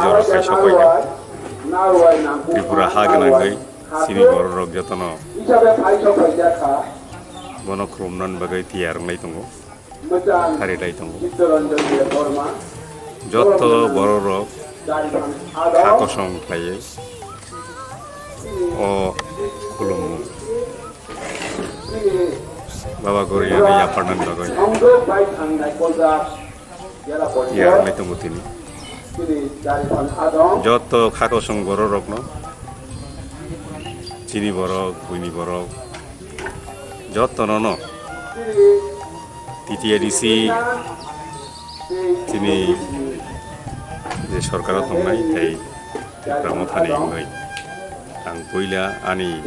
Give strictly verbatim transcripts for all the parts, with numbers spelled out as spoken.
Jora khai sopaikha. Tripura ha gwnangwi chini bororok jotono bono khulumnani bagwi tiyar wnglai tongo. Harilai tongo. Joto bororok kha kosong khlaiwi o khulumung Baba Goriani yapharnani bagwi yarwngwi tongo tini. Joto kha kosong bororokno, chini borok, buini borok, jotono no T T A D C chini je sorkaro tongnai tei Tipra Mothani wngwi ang puila ani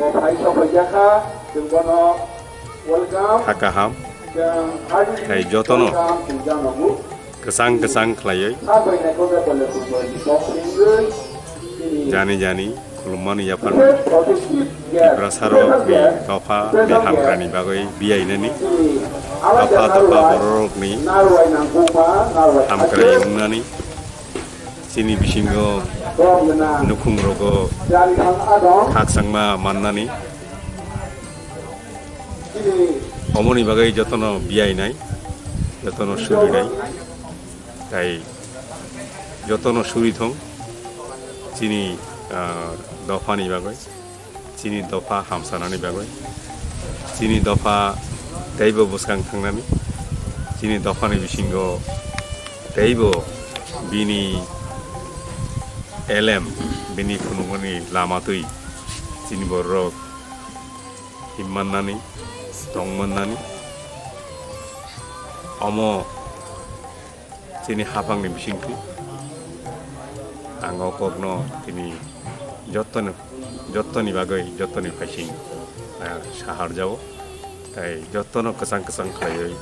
kha kaham tei jotono kwchang kwchang khlaiwi jani jani khulummani yapharwi Tiprasarokni dopha ni hamkrani bagwi biyainani dopha dopha bororokni hamkrai wngnani chini bisingo nukhungrogo khakchangma mannani omoni bagwi jotono biyainai jotono surinai. Tai jotono suri thung chini, ah, dophani bagwi, chini dopha hamsanani bagwi, chini dopha teibo bwskang thangnani, chini dophani bisingo teibo bini elem, bini phunukmani lama twi chini bororok himmannani, tongmannani, omo chini haphangni bisingtwi ang o kokno tini jottoni, jottoni bagwi, jottoni phaising, ah, saharjao. Tai jottono kwchang kwchang khlaiwi,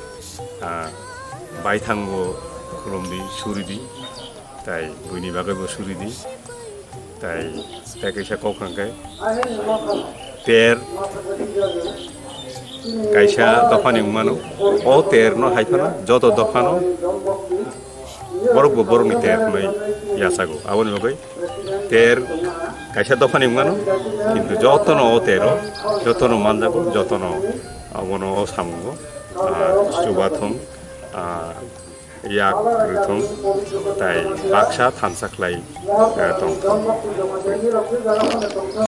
ah, baithangbo khulumdi, suridi, tai buini bagwibo suridi. Tai, tai kaisa kok hwnkhe ter kaisa dophani wngmano. O ter no hai phano joto dophano borok bo borokni ter hwnwi yachago. Aboni bagwi ter kaisa dophani wngmano, kintu jotono o tero, jotono manjago, jotono abono o samungo, ah, chubathung, ah, yak rwthung, tai baksa thansa khlai, eh, tongthung.